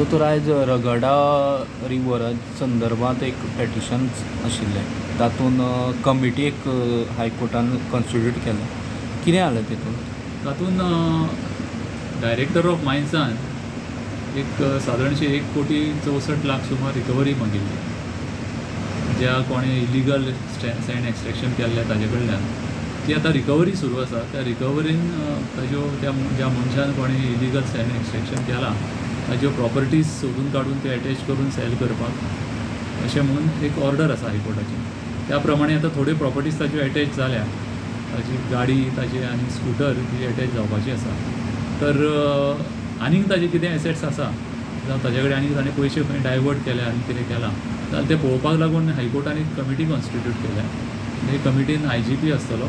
दोतोर, आयज रगडा रिवरा संदर्भात एक पेटिशन आशिल्लें, तातूंत कमिटी एक हायकोर्टान कॉन्स्टिट्यूट केलें. कितें जालें तितून? तातूंत डायरेक्टर ऑफ मायन्सान एक सादारणशी 1,64,00,000 सुमार रिकवरी मागिल्ली, ज्या कोणें इलिगल सँड एक्सट्रेक्शन केल्लें ताजे कडल्यान. ती आतां रिकवरी सुरू आसा. त्या रिकवरीन ताज्यो त्या ज्या मनशान कोणें इलिगल सँड एक्सट्रेक्शन केलां ताज्यो प्रॉपर्टीज सोदून काडून त्यो एटॅच करून सेल करपाक अशें म्हणून एक ऑर्डर आसा हायकोर्टाची. त्या प्रमाणे आतां थोड्यो प्रॉपर्टीज ताज्यो एटॅच जाल्या, ताजी गाडी ताजी आनी स्कुटर ती एटॅच जावपाची आसा. तर आनीक ताजे कितें एसेट्स आसा जावं ताजे कडेन आनीक ताणें पयशे खंय डायवर्ट केल्या आनी कितें केलां जाल्यार तें पळोवपाक लागून हायकोर्टान एक कमिटी कॉन्स्टिट्यूट केल्या. हे कमिटीन IGP आसतलो,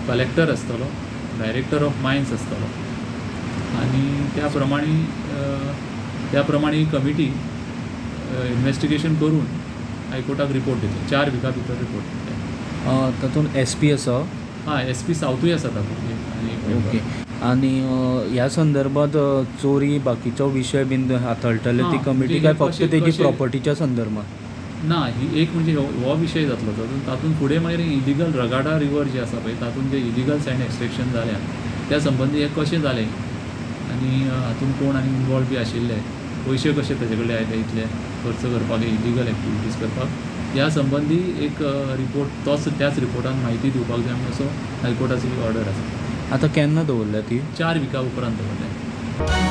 कलेक्टर आसतलो, डायरेक्टर ऑफ मायन्स आसतलो आनी त्या प्रमाणे ही कमिटी इन्वेस्टिगेशन करून हायकोर्टाक रिपोर्ट दितले. 4 विका भितर रिपोर्ट दितले. तातूंत SP आसा? हय, SP सावथूय आसा तातूंत. ओके. आनी ह्या संदर्भात चोरी बाकीचो विशय बीन हाताळटले ती कमिटी काय फक्त तेजी प्रॉपर्टीच्या संदर्भात? ना, ही एक म्हणजे हो विशय जातलो. तातूंत फुडें मागीर इलिगल रगाडा रिवर जी आसा पळय तातूंत जे इलिगल सँड एक्सट्रेक्शन जाल्या त्या संबंदी हें कशें जालें आनी हातूंत कोण आनी इनवॉल्व बी आशिल्ले, पयशे कशे ताजे कडले आयले इतले खर्च करपाक, इलिगल एक्टिविटीज करपाक, ह्या संबंदी एक रिपोर्ट तोच त्याच रिपोर्टान म्हायती दिवपाक जाय म्हणून असो हायकोर्टाची ऑर्डर आसा. आतां केन्ना दवरल्या ती? 4 विका उपरांत दवरल्या.